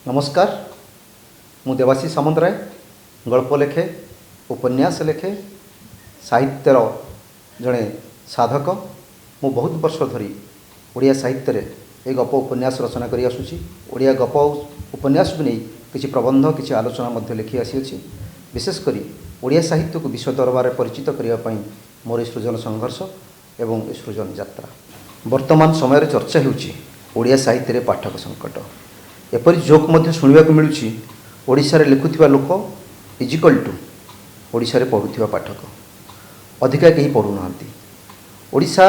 ନମସ୍କାର, ମୁଁ ଦେବାଶିଷ ସାମନ୍ତରାୟ। ଗଳ୍ପ ଲେଖେ, ଉପନ୍ୟାସ ଲେଖେ, ସାହିତ୍ୟର ଜଣେ ସାଧକ। ମୁଁ ବହୁତ ବର୍ଷ ଧରି ଓଡ଼ିଆ ସାହିତ୍ୟରେ ଏ ଗପ ଉପନ୍ୟାସ ରଚନା କରି ଆସୁଛି। ଓଡ଼ିଆ ଗପ ଉପନ୍ୟାସକୁ ନେଇ କିଛି ପ୍ରବନ୍ଧ, କିଛି ଆଲୋଚନା ମଧ୍ୟ ଲେଖି ଆସିଅଛି। ବିଶେଷ କରି ଓଡ଼ିଆ ସାହିତ୍ୟକୁ ବିଶ୍ୱ ଦରବାରରେ ପରିଚିତ କରିବା ପାଇଁ ମୋର ଏ ସୃଜନ ସଂଘର୍ଷ ଏବଂ ଏ ସୃଜନ ଯାତ୍ରା। ବର୍ତ୍ତମାନ ସମୟରେ ଚର୍ଚ୍ଚା ହେଉଛି ଓଡ଼ିଆ ସାହିତ୍ୟରେ ପାଠକ ସଙ୍କଟ। ଏପରି ଜୋକ୍ ମଧ୍ୟ ଶୁଣିବାକୁ ମିଳୁଛି, ଓଡ଼ିଶାରେ ଲେଖୁଥିବା ଲୋକ is equal two ଓଡ଼ିଶାରେ ପଢ଼ୁଥିବା ପାଠକ, ଅଧିକା କେହି ପଢ଼ୁନାହାନ୍ତି। ଓଡ଼ିଶା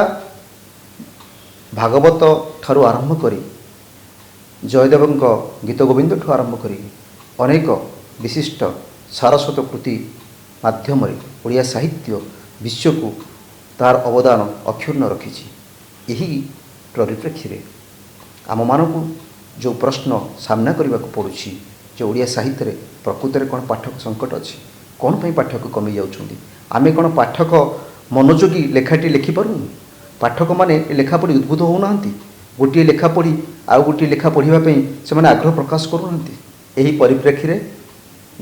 ଭାଗବତ ଠାରୁ ଆରମ୍ଭ କରି, ଜୟଦେବଙ୍କ ଗୀତ ଗୋବିନ୍ଦଠୁ ଆରମ୍ଭ କରି ଅନେକ ବିଶିଷ୍ଟ ସାରସ୍ୱତ କୃତି ମାଧ୍ୟମରେ ଓଡ଼ିଆ ସାହିତ୍ୟ ବିଶ୍ୱକୁ ତାର ଅବଦାନ ଅକ୍ଷୁଣ୍ଣ ରଖିଛି। ଏହି ପରିପ୍ରେକ୍ଷୀରେ ଆମମାନଙ୍କୁ ଯେଉଁ ପ୍ରଶ୍ନ ସାମ୍ନା କରିବାକୁ ପଡ଼ୁଛି ଯେ ଓଡ଼ିଆ ସାହିତ୍ୟରେ ପ୍ରକୃତରେ କ'ଣ ପାଠକ ସଙ୍କଟ ଅଛି? କ'ଣ ପାଇଁ ପାଠକ କମି ଯାଉଛନ୍ତି? ଆମେ କ'ଣ ପାଠକ ମନୋଯୋଗୀ ଲେଖାଟି ଲେଖିପାରୁନୁ? ପାଠକମାନେ ଏ ଲେଖା ପଢ଼ି ଉଦ୍ବୁଦ୍ଧ ହେଉନାହାନ୍ତି? ଗୋଟିଏ ଲେଖା ପଢ଼ି ଆଉ ଗୋଟିଏ ଲେଖା ପଢ଼ିବା ପାଇଁ ସେମାନେ ଆଗ୍ରହ ପ୍ରକାଶ କରୁନାହାନ୍ତି? ଏହି ପରିପ୍ରେକ୍ଷୀରେ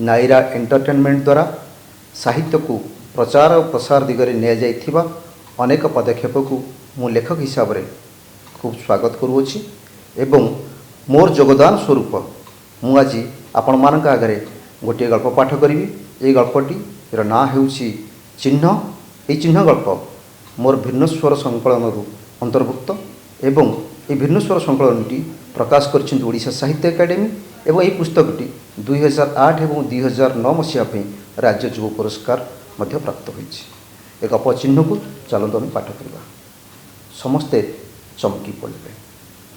ନାଇରା ଏଣ୍ଟରଟେନମେଣ୍ଟ ଦ୍ୱାରା ସାହିତ୍ୟକୁ ପ୍ରଚାର ଓ ପ୍ରସାର ଦିଗରେ ନିଆଯାଇଥିବା ଅନେକ ପଦକ୍ଷେପକୁ ମୁଁ ଲେଖକ ହିସାବରେ ଖୁବ୍ ସ୍ୱାଗତ କରୁଅଛି ଏବଂ ମୋର ଯୋଗଦାନ ସ୍ୱରୂପ ମୁଁ ଆଜି ଆପଣମାନଙ୍କ ଆଗରେ ଗୋଟିଏ ଗଳ୍ପ ପାଠ କରିବି। ଏହି ଗଳ୍ପଟିର ନାଁ ହେଉଛି ଚିହ୍ନ। ଏହି ଚିହ୍ନ ଗଳ୍ପ ମୋର ଭିନ୍ନ ସ୍ୱର ସଂକଳନରୁ ଅନ୍ତର୍ଭୁକ୍ତ ଏବଂ ଏହି ଭିନ୍ନ ସ୍ୱର ସଂକଳନଟି ପ୍ରକାଶ କରିଛନ୍ତି ଓଡ଼ିଶା ସାହିତ୍ୟ ଏକାଡେମୀ ଏବଂ ଏହି ପୁସ୍ତକଟି 2008 ଏବଂ 2009 ମସିହା ପାଇଁ ରାଜ୍ୟ ଯୁବ ପୁରସ୍କାର ମଧ୍ୟ ପ୍ରାପ୍ତ ହୋଇଛି। ଏ ଗପ ଚିହ୍ନକୁ ଚାଲନ୍ତୁ ଆମେ ପାଠ କରିବା। ସମସ୍ତେ ଚମକି ପଡ଼ିଲେ।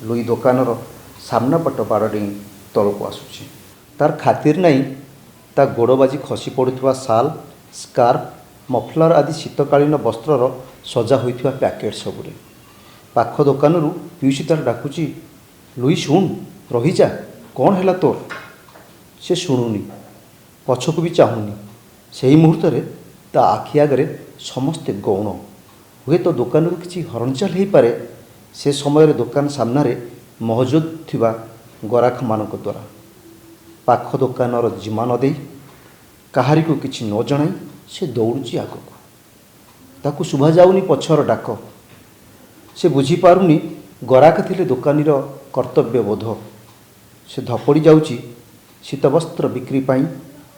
ଲୁଇ ଦୋକାନର ସାମ୍ନା ପଟ ବାଡ଼ ଡେଇଁ ତଳକୁ ଆସୁଛି। ତାର ଖାତିର ନାହିଁ ତା ଗୋଡ଼ ବାଜି ଖସି ପଡ଼ୁଥିବା ଶାଲ୍, ସ୍କାର୍ଫ, ମଫଲର ଆଦି ଶୀତକାଳୀନ ବସ୍ତ୍ରର ସଜା ହୋଇଥିବା ପ୍ୟାକେଟ୍ ସବୁରେ। ପାଖ ଦୋକାନରୁ ପିଉସୀ ତାର ଡାକୁଛି, "ଲୁଇ, ଶୁଣ, ରହିଯା, କ'ଣ ହେଲା ତୋର?" ସେ ଶୁଣୁନି, ପଛକୁ ବି ଚାହୁଁନି। ସେହି ମୁହୂର୍ତ୍ତରେ ତା ଆଖି ଆଗରେ ସମସ୍ତେ ଗୌଣ। ହୁଏତ ଦୋକାନରୁ କିଛି ହରଣଚାଲ ହେଇପାରେ ସେ ସମୟରେ ଦୋକାନ ସାମ୍ନାରେ ମହଜୁଦ ଥିବା ଗରାଖମାନଙ୍କ ଦ୍ୱାରା। ପାଖ ଦୋକାନର ଜିମା ନ ଦେଇ, କାହାରିକୁ କିଛି ନ ଜଣାଇ ସେ ଦୌଡ଼ୁଛି ଆଗକୁ। ତାକୁ ଶୁଭାଯାଉନି ପଛର ଡାକ। ସେ ବୁଝିପାରୁନି ଗରାଖ ଥିଲେ ଦୋକାନୀର କର୍ତ୍ତବ୍ୟବୋଧ। ସେ ଧପଡ଼ି ଯାଉଛି ଶୀତବସ୍ତ୍ର ବିକ୍ରି ପାଇଁ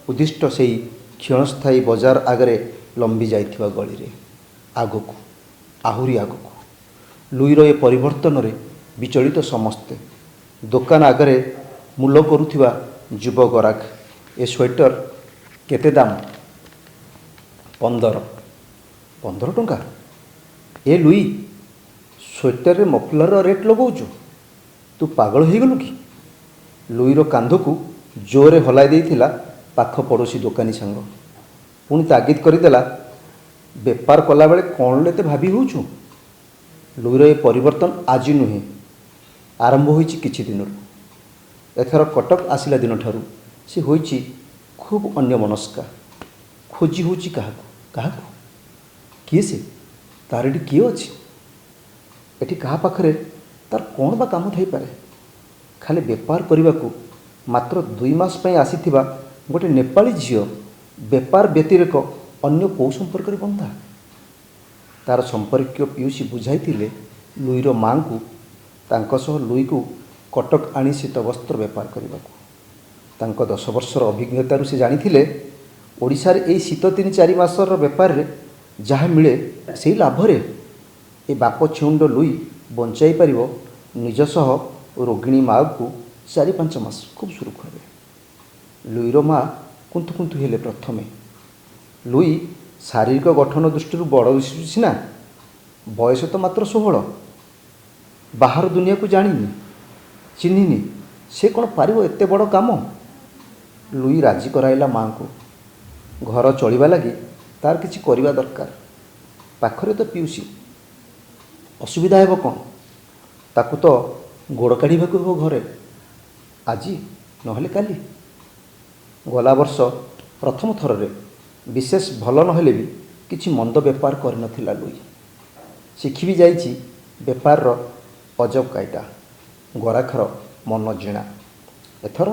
ଉଦ୍ଦିଷ୍ଟ ସେଇ କ୍ଷଣସ୍ଥାୟୀ ବଜାର ଆଗରେ ଲମ୍ବି ଯାଇଥିବା ଗଳିରେ। ଆଗକୁ, ଆହୁରି ଆଗକୁ। ଲୁଇର ଏ ପରିବର୍ତ୍ତନରେ ବିଚଳିତ ସମସ୍ତେ। ଦୋକାନ ଆଗରେ ମୂଲ କରୁଥିବା ଯୁବ ଗରାଖ, "ଏ ସ୍ୱେଟର କେତେ ଦାମ?" "15।" "15 ଟଙ୍କା? ଏ ଲୁଇ, ସ୍ୱେଟରରେ ମଫଲରର ରେଟ୍ ଲଗାଉଛୁ? ତୁ ପାଗଳ ହେଇଗଲୁ କି?" ଲୁଇର କାନ୍ଧକୁ ଜୋରରେ ହଲାଇ ଦେଇଥିଲା ପାଖ ପଡ଼ୋଶୀ ଦୋକାନୀ ସାଙ୍ଗ। ପୁଣି ତାଗିଦ କରିଦେଲା, "ବେପାର କଲାବେଳେ କ'ଣ ଏତେ ଭାବି ହେଉଛୁ?" ଲୁଇର ଏ ପରିବର୍ତ୍ତନ ଆଜି ନୁହେଁ, ଆରମ୍ଭ ହୋଇଛି କିଛି ଦିନରୁ। ଏଥର କଟକ ଆସିଲା ଦିନଠାରୁ ସେ ହୋଇଛି ଖୁବ୍ ଅନ୍ୟମନସ୍କା। ଖୋଜି ହେଉଛି କାହାକୁ, କାହାକୁ। କିଏ ସେ? ତାର ଏଠି କିଏ ଅଛି? ଏଠି କାହା ପାଖରେ ତାର କ'ଣ ବା କାମ ଥାଇପାରେ? ଖାଲି ବେପାର କରିବାକୁ ମାତ୍ର 2 ମାସ ପାଇଁ ଆସିଥିବା ଗୋଟେ ନେପାଳୀ ଝିଅ ବେପାର ବ୍ୟତିରେକ ଅନ୍ୟ କେଉଁ ସମ୍ପର୍କରେ ବନ୍ଧା? ତାର ସମ୍ପର୍କୀୟ ପିଉସୀ ବୁଝାଇଥିଲେ ଲୁଇର ମାଆଙ୍କୁ ତାଙ୍କ ସହ ଲୁଇକୁ କଟକ ଆଣି ଶୀତବସ୍ତ୍ର ବେପାର କରିବାକୁ। ତାଙ୍କ 10 ବର୍ଷର ଅଭିଜ୍ଞତାରୁ ସେ ଜାଣିଥିଲେ, ଓଡ଼ିଶାରେ ଏଇ ଶୀତ 3-4 ମାସର ବେପାରରେ ଯାହା ମିଳେ, ସେଇ ଲାଭରେ ଏ ବାପ ଛେଉଣ୍ଡ ଲୁଇ ବଞ୍ଚାଇ ପାରିବ ନିଜ ସହ ରୋଗିଣୀ ମାଆକୁ 4-5 ମାସ ଖୁବ୍ ସୁରୁଖୁରୁରେ। ଲୁଇର ମା କୁନ୍ତୁ କୁନ୍ତୁ ହେଲେ ପ୍ରଥମେ। ଲୁଇ ଶାରୀରିକ ଗଠନ ଦୃଷ୍ଟିରୁ ବଡ଼ ଦିଶୁଛି ସିନା, ବୟସ ତ ମାତ୍ର 16। ବାହାର ଦୁନିଆକୁ ଜାଣିନି, ଚିହ୍ନିନି। ସେ କ'ଣ ପାରିବ ଏତେ ବଡ଼ କାମ? ଲୁଇ ରାଜି କରାଇଲା ମାଆଙ୍କୁ। ଘର ଚଳିବା ଲାଗି ତାର କିଛି କରିବା ଦରକାର। ପାଖରେ ତ ପିଉସୀ, ଅସୁବିଧା ହେବ କ'ଣ? ତାକୁ ତ ଗୋଡ଼ କାଢ଼ିବାକୁ ହେବ ଘରେ, ଆଜି ନହେଲେ କାଲି। ଗଲା ବର୍ଷ ପ୍ରଥମ ଥରରେ ବିଶେଷ ଭଲ ନହେଲେ ବି କିଛି ମନ୍ଦ ବେପାର କରିନଥିଲା ଲୁଇ। ଶିଖି ବି ଯାଇଛି ବେପାରର ଅଜବ କାଇଦା, ଗରାଖର ମନ ଜିଣା। ଏଥର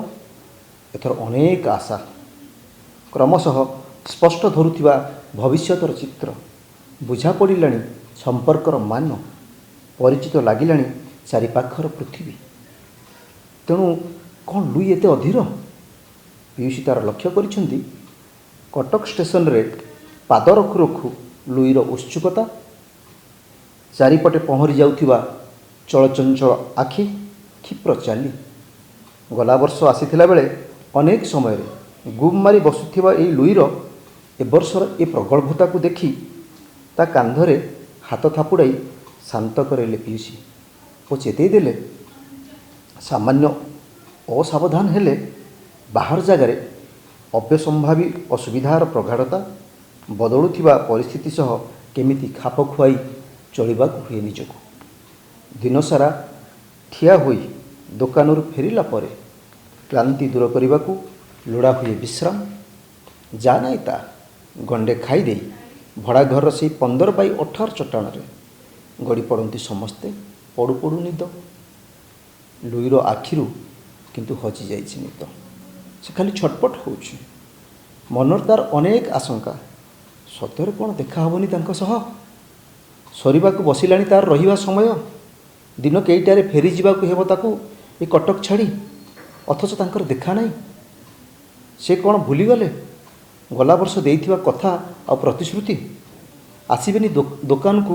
ଏଥର ଅନେକ ଆଶା, କ୍ରମଶଃ ସ୍ପଷ୍ଟ ଧରୁଥିବା ଭବିଷ୍ୟତର ଚିତ୍ର, ବୁଝା ପଡ଼ିଲାଣି ସମ୍ପର୍କର ମାନ, ପରିଚିତ ଲାଗିଲାଣି ଚାରିପାଖର ପୃଥିବୀ। ତେଣୁ କ'ଣ ଲୁଇ ଏତେ ଅଧୀର? ପିଉସୀ ତାର ଲକ୍ଷ୍ୟ କରିଛନ୍ତି। କଟକ ଷ୍ଟେସନରେ ପାଦ ରଖୁ ରଖୁ ଲୁଇର ଉତ୍ସୁକତା, ଚାରିପଟେ ପହଁରି ଯାଉଥିବା ଚଳଚଞ୍ଚଳ ଆଖି, କ୍ଷିପ୍ର ଚାଲି। ଗଲା ବର୍ଷ ଆସିଥିଲା ବେଳେ ଅନେକ ସମୟରେ ଗୁମ୍ ମାରି ବସୁଥିବା ଏଇ ଲୁଇର ଏ ବର୍ଷର ଏ ପ୍ରଗଳ୍ଭତାକୁ ଦେଖି ତା କାନ୍ଧରେ ହାତ ଥାପୁଡ଼ାଇ ଶାନ୍ତ କରାଇଲେ ପିଉସୀ ଓ ଚେତେଇ ଦେଲେ, ସାମାନ୍ୟ ଅସାବଧାନ ହେଲେ ବାହାର ଜାଗାରେ ଅବ୍ୟସମ୍ଭାବୀ ଅସୁବିଧାର ପ୍ରଗାଢ଼ତା, ବଦଳୁଥିବା ପରିସ୍ଥିତି ସହ କେମିତି ଖାପ ଖୁଆଇ ଚଳିବାକୁ ହୁଏ ନିଜକୁ। ଦିନସାରା ଠିଆ ହୋଇ ଦୋକାନରୁ ଫେରିଲା ପରେ କ୍ଳାନ୍ତି ଦୂର କରିବାକୁ ଲୋଡ଼ା ହୁଏ ବିଶ୍ରାମ। ଯା ନାଇଁ ତା ଗଣ୍ଡେ ଖାଇଦେଇ ଭଡ଼ାଘରର ସେଇ 15 ବାଇ 18 ଚଟାଣରେ ଗଡ଼ି ପଡ଼ନ୍ତି ସମସ୍ତେ ପଡ଼ୁ ପଡ଼ୁ ନିଦ। ଲୁଇର ଆଖିରୁ କିନ୍ତୁ ହଜିଯାଇଛି ନିଦ। ସେ ଖାଲି ଛଟପଟ ହେଉଛି। ମନରେ ତାର ଅନେକ ଆଶଙ୍କା। ସତରେ କ'ଣ ଦେଖା ହେବନି ତାଙ୍କ ସହ? ସରିବାକୁ ବସିଲାଣି ତାର ରହିବା ସମୟ। ଦିନ କେଇଟାରେ ଫେରିଯିବାକୁ ହେବ ତାକୁ ଏ କଟକ ଛାଡ଼ି, ଅଥଚ ତାଙ୍କର ଦେଖା ନାହିଁ। ସେ କ'ଣ ଭୁଲିଗଲେ ଗଲା ବର୍ଷ ଦେଇଥିବା କଥା ଆଉ ପ୍ରତିଶ୍ରୁତି? ଆସିବେନି ଦୋକାନକୁ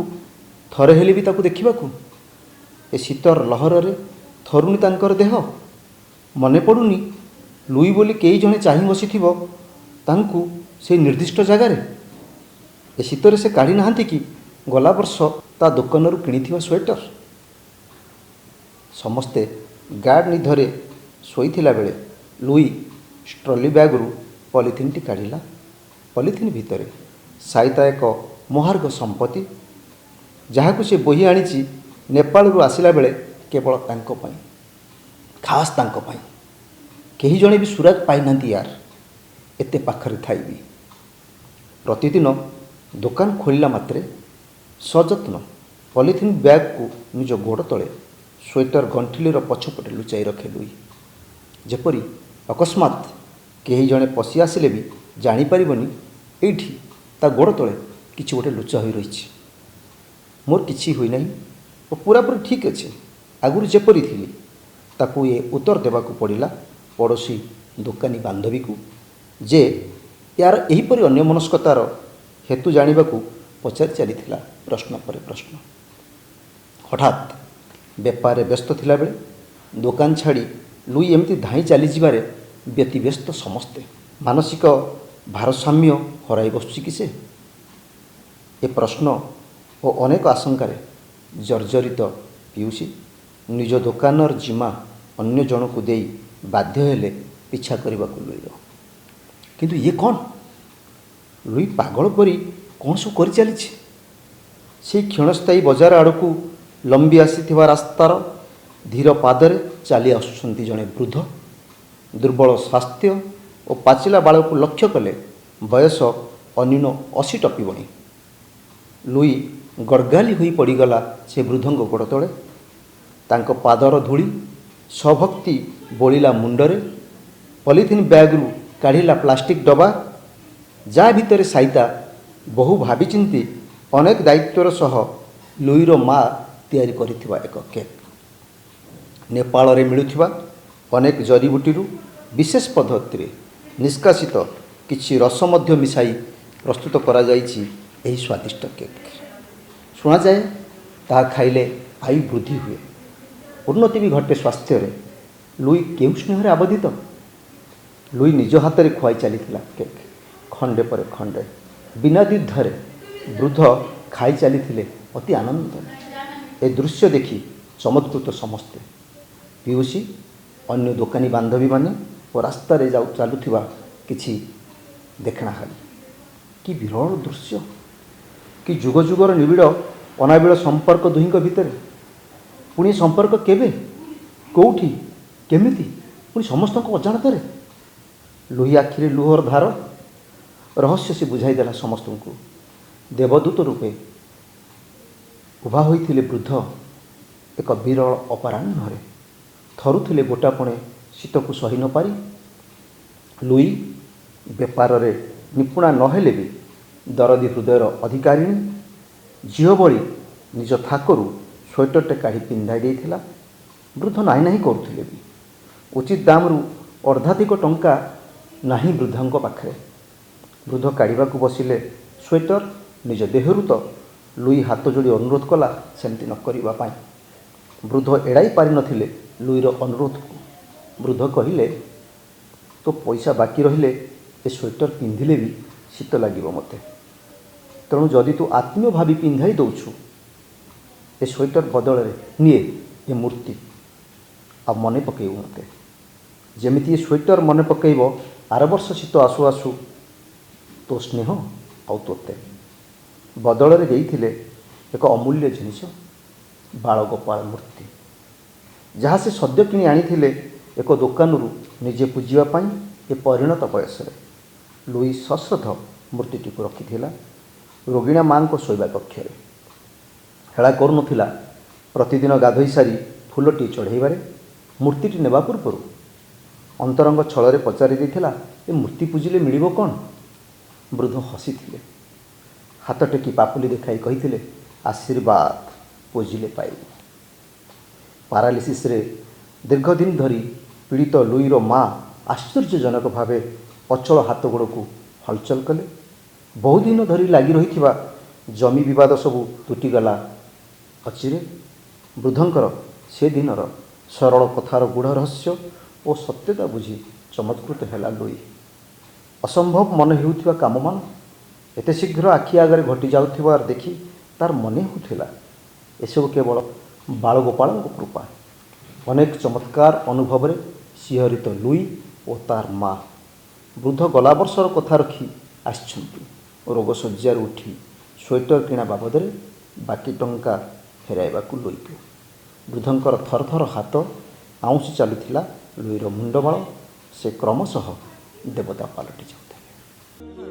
ଥରେ ହେଲେ ବି ତାକୁ ଦେଖିବାକୁ? ଏ ଶୀତର ଲହରରେ ଥରୁନି ତାଙ୍କର ଦେହ? ମନେ ପଡ଼ୁନି ଲୁଇ ବୋଲି କେହି ଜଣେ ଚାହିଁ ବସିଥିବ ତାଙ୍କୁ ସେଇ ନିର୍ଦ୍ଦିଷ୍ଟ ଜାଗାରେ? ଏ ଶୀତରେ ସେ କାଢ଼ି ନାହାନ୍ତି କି ଗଲା ବର୍ଷ ତା ଦୋକାନରୁ କିଣିଥିବା ସ୍ୱେଟର? ସମସ୍ତେ ଗାଢ଼ ନିଦରେ ଶୋଇଥିଲା ବେଳେ ଲୁଇ ଟ୍ରଲି ବ୍ୟାଗରୁ ପଲିଥିନ୍ଟି କାଢ଼ିଲା। ପଲିଥିନ୍ ଭିତରେ ସାଇତା ଏକ ମହାର୍ଘ ସମ୍ପତ୍ତି, ଯାହାକୁ ସେ ବୋହି ଆଣିଛି ନେପାଳରୁ ଆସିଲା ବେଳେ କେବଳ ତାଙ୍କ ପାଇଁ, ଖାସ୍ ତାଙ୍କ ପାଇଁ। କେହି ଜଣେ ବି ସୁରାଗ ପାଇନାହାନ୍ତି ୟାର, ଏତେ ପାଖରେ ଥାଇ ବି। ପ୍ରତିଦିନ ଦୋକାନ ଖୋଲିଲା ମାତ୍ରେ ସଯତ୍ନ ପଲିଥିନ୍ ବ୍ୟାଗକୁ ନିଜ ଗୋଡ଼ ତଳେ ସ୍ୱେଟର ଗଣ୍ଠିଲିର ପଛପଟେ ଲୁଚାଇ ରଖେ ଲୁଇ, ଯେପରି ଅକସ୍ମାତ୍ କେହି ଜଣେ ପଶି ଆସିଲେ ବି ଜାଣିପାରିବନି ଏଇଠି ତା ଗୋଡ଼ ତଳେ କିଛି ଗୋଟେ ଲୁଚା ହୋଇ ରହିଛି। ମୋର କିଛି ହୋଇନାହିଁ ଓ ପୁରାପୁରି ଠିକ୍ ଅଛି, ଆଗରୁ ଯେପରି ଥିଲି, ତାକୁ ଏ ଉତ୍ତର ଦେବାକୁ ପଡ଼ିଲା ପଡ଼ୋଶୀ ଦୋକାନୀ ବାନ୍ଧବୀକୁ, ଯେ ୟାର ଏହିପରି ଅନ୍ୟମନସ୍କତାର ହେତୁ ଜାଣିବାକୁ ପଚାରି ଚାଲିଥିଲା ପ୍ରଶ୍ନ ପରେ ପ୍ରଶ୍ନ। ହଠାତ୍ ବେପାରରେ ବ୍ୟସ୍ତ ଥିଲାବେଳେ ଦୋକାନ ଛାଡ଼ି ଲୁଇ ଏମିତି ଧାଇଁ ଚାଲିଯିବାରେ ବ୍ୟତିବ୍ୟସ୍ତ ସମସ୍ତେ। ମାନସିକ ଭାରସାମ୍ୟ ହରାଇ ବସୁଛି କି ସେ? ଏ ପ୍ରଶ୍ନ ଓ ଅନେକ ଆଶଙ୍କାରେ ଜର୍ଜରିତ ପିଉସୀ ନିଜ ଦୋକାନର ଜିମା ଅନ୍ୟ ଜଣକୁ ଦେଇ ବାଧ୍ୟ ହେଲେ ପିଛା କରିବାକୁ ଲୁଇର। କିନ୍ତୁ ଇଏ କ'ଣ? ଲୁଇ ପାଗଳ ପରି କ'ଣ ସବୁ କରିଚାଲିଛି? ସେଇ କ୍ଷଣସ୍ଥାୟୀ ବଜାର ଆଡ଼କୁ ଲମ୍ବି ଆସିଥିବା ରାସ୍ତାର ଧୀର ପାଦରେ ଚାଲି ଆସୁଛନ୍ତି ଜଣେ ବୃଦ୍ଧ। ଦୁର୍ବଳ ସ୍ୱାସ୍ଥ୍ୟ ଓ ପାଚିଲା ବାଳକୁ ଲକ୍ଷ୍ୟ କଲେ ବୟସ ଅନ୍ୟୁନ 80 ଟପିବଣି। ଲୁଇ ଗଡ଼ଗାଲି ହୋଇ ପଡ଼ିଗଲା ସେ ବୃଦ୍ଧଙ୍କ ଗୋଡ଼ ତଳେ। ତାଙ୍କ ପାଦର ଧୂଳି ସଭକ୍ତି ବୋଳିଲା ମୁଣ୍ଡରେ। ପଲିଥିନ୍ ବ୍ୟାଗରୁ କାଢ଼ିଲା ପ୍ଲାଷ୍ଟିକ୍ ଡବା, ଯାହା ଭିତରେ ସାଇତା ବହୁ ଭାବିଚିନ୍ତି ଅନେକ ଦାୟିତ୍ୱର ସହ ଲୁଇର ମା ତିଆରି କରିଥିବା ଏକ କେକ୍। ନେପାଳରେ ମିଳୁଥିବା ଅନେକ ଜରିବୁଟିରୁ ବିଶେଷ ପଦ୍ଧତିରେ ନିଷ୍କାସିତ କିଛି ରସ ମଧ୍ୟ ମିଶାଇ ପ୍ରସ୍ତୁତ କରାଯାଇଛି ଏହି ସ୍ୱାଦିଷ୍ଟ କେକ୍। ଶୁଣାଯାଏ, ତାହା ଖାଇଲେ ଆୟୁ ବୃଦ୍ଧି ହୁଏ, ଉନ୍ନତି ବି ଘଟେ ସ୍ୱାସ୍ଥ୍ୟରେ। ଲୁଇ କେଉଁ ସ୍ନେହରେ ଆବଦ୍ଧିତ? ଲୁଇ ନିଜ ହାତରେ ଖୁଆଇ ଚାଲିଥିଲା କେକ୍ ଖଣ୍ଡେ ପରେ ଖଣ୍ଡେ। ବିନା ଦ୍ୱିଧାରେ ବୃଦ୍ଧ ଖାଇ ଚାଲିଥିଲେ ଅତି ଆନନ୍ଦରେ। ଏ ଦୃଶ୍ୟ ଦେଖି ଚମତ୍କୃତ ସମସ୍ତେ, ପିଉସୀ, ଅନ୍ୟ ଦୋକାନୀ ବାନ୍ଧବୀମାନେ ଓ ରାସ୍ତାରେ ଯାଉ ଚାଲୁଥିବା କିଛି ଦେଖଣାହାରୀ। କି ବିରଳ ଦୃଶ୍ୟ! କି ଯୁଗ ଯୁଗର ନିବିଡ଼ ଅନାବିଳ ସମ୍ପର୍କ ଦୁହିଁଙ୍କ ଭିତରେ! ପୁଣି ଏ ସମ୍ପର୍କ କେବେ, କେଉଁଠି, କେମିତି, ପୁଣି ସମସ୍ତଙ୍କ ଅଜାଣତରେ? ଲୁଇ ଆଖିରେ ଲୁହର ଧାର। ରହସ୍ୟ ସେ ବୁଝାଇଦେଲା ସମସ୍ତଙ୍କୁ। ଦେବଦୂତ ରୂପେ ଉଭା ହୋଇଥିଲେ ବୃଦ୍ଧ ଏକ ବିରଳ ଅପରାହ୍ନରେ। ଥରୁଥିଲେ ଗୋଟାପଣେ ଶୀତକୁ ସହି ନପାରି। ଲୁଇ ବେପାରରେ ନିପୁଣା ନହେଲେ ବି ଦରଦୀ ହୃଦୟର ଅଧିକାରିଣୀ। ଝିଅ ଭଳି ନିଜ ଥାକରୁ ସ୍ୱେଟରଟେ କାଢ଼ି ପିନ୍ଧାଇ ଦେଇଥିଲା। ବୃଦ୍ଧ ନାହିଁ ନାହିଁ କରୁଥିଲେ ବି ଉଚିତ ଦାମରୁ ଅର୍ଦ୍ଧାଧିକ ଟଙ୍କା ନାହିଁ ବୃଦ୍ଧଙ୍କ ପାଖରେ। ବୃଦ୍ଧ କାଢ଼ିବାକୁ ବସିଲେ ସ୍ୱେଟର ନିଜ ଦେହରୁ ତ ଲୁଇ ହାତ ଯୋଡ଼ି ଅନୁରୋଧ କଲା ସେମିତି ନ କରିବା ପାଇଁ। ବୃଦ୍ଧ ଏଡ଼ାଇ ପାରିନଥିଲେ ଲୁଇର ଅନୁରୋଧକୁ। ବୃଦ୍ଧ କହିଲେ, ତୋ ପଇସା ବାକି ରହିଲେ ଏ ସ୍ୱେଟର ପିନ୍ଧିଲେ ବି ଶୀତ ଲାଗିବ ମୋତେ। ତେଣୁ ଯଦି ତୁ ଆତ୍ମୀୟ ଭାବି ପିନ୍ଧାଇ ଦେଉଛୁ, ଏ ସ୍ୱେଟର ବଦଳରେ ନିଏ ଏ ମୂର୍ତ୍ତି, ଆଉ ମନେ ପକାଇବୁ ମୋତେ, ଯେମିତି ଏ ସ୍ୱେଟର ମନେ ପକାଇବ ଆର ବର୍ଷ ଶୀତ ଆସୁ ଆସୁ ତୋ ସ୍ନେହ ଆଉ ତୋତେ। ବଦଳରେ ଦେଇଥିଲେ ଏକ ଅମୂଲ୍ୟ ଜିନିଷ, ବାଳଗୋପାଳ ମୂର୍ତ୍ତି, ଯାହା ସେ ସଦ୍ୟ କିଣି ଆଣିଥିଲେ ଏକ ଦୋକାନରୁ ନିଜେ ପୂଜିବା ପାଇଁ ଏ ପରିଣତ ବୟସରେ। ଲୁଇ ସଶ୍ରଦ୍ଧ ମୂର୍ତ୍ତିଟିକୁ ରଖିଥିଲା ରୋଗିଣା ମାଙ୍କ ଶୋଇବା କକ୍ଷରେ। ହେଳା କରୁନଥିଲା ପ୍ରତିଦିନ ଗାଧୋଇ ସାରି ଫୁଲଟିଏ ଚଢ଼େଇବାରେ। ମୂର୍ତ୍ତିଟି ନେବା ପୂର୍ବରୁ ଅନ୍ତରଙ୍ଗ ଛଳରେ ପଚାରି ଦେଇଥିଲା, ଏ ମୂର୍ତ୍ତି ପୂଜିଲେ ମିଳିବ କ'ଣ? ବୃଦ୍ଧ ହସିଥିଲେ। ହାତ ଟେକି ପାପୁଲି ଦେଖାଇ କହିଥିଲେ, ଆଶୀର୍ବାଦ ପୂଜିଲେ ପାଇବୁ। ପାରାଲିସିସ୍ରେ ଦୀର୍ଘଦିନ ଧରି ପୀଡ଼ିତ ଲୁଇର ମା ଆଶ୍ଚର୍ଯ୍ୟଜନକ ଭାବେ ଅଚଳ ହାତ ଗୋଡ଼କୁ ହଲଚଲ କଲେ। ବହୁଦିନ ଧରି ଲାଗି ରହିଥିବା ଜମି ବିବାଦ ସବୁ ତୁଟିଗଲା ଅଚିରେ। ବୃଦ୍ଧଙ୍କର ସେଦିନର ସରଳ କଥାର ଗୂଢ଼ ରହସ୍ୟ ଓ ସତ୍ୟତା ବୁଝି ଚମତ୍କୃତ ହେଲା ଲୁଇ। ଅସମ୍ଭବ ମନେ ହେଉଥିବା କାମମାନ ଏତେ ଶୀଘ୍ର ଆଖି ଆଗରେ ଘଟି ଯାଉଥିବାର ଦେଖି ତାର ମନେ ହେଉଥିଲା ଏସବୁ କେବଳ ବାଳଗୋପାଳଙ୍କ କୃପା। ଅନେକ ଚମତ୍କାର ଅନୁଭବରେ ଶିହରିତ ଲୁଇ ଓ ତାର ମା ବୃଦ୍ଧ ଗଲା ବର୍ଷର କଥା ରଖି ଆସିଛନ୍ତି ରୋଗଶଯ୍ୟାରୁ ଉଠି ସ୍ୱେଟର କିଣା ବାବଦରେ ବାକି ଟଙ୍କା ଫେରାଇବାକୁ ଲୁଇକୁ। ବୃଦ୍ଧଙ୍କର ଥରଥର ହାତ ଆଉଁସି ଚାଲୁଥିଲା ଲୁଇର ମୁଣ୍ଡବାଳ। ସେ କ୍ରମଶଃ ଦେବତା ପାଲଟି ଯାଉଥିଲେ।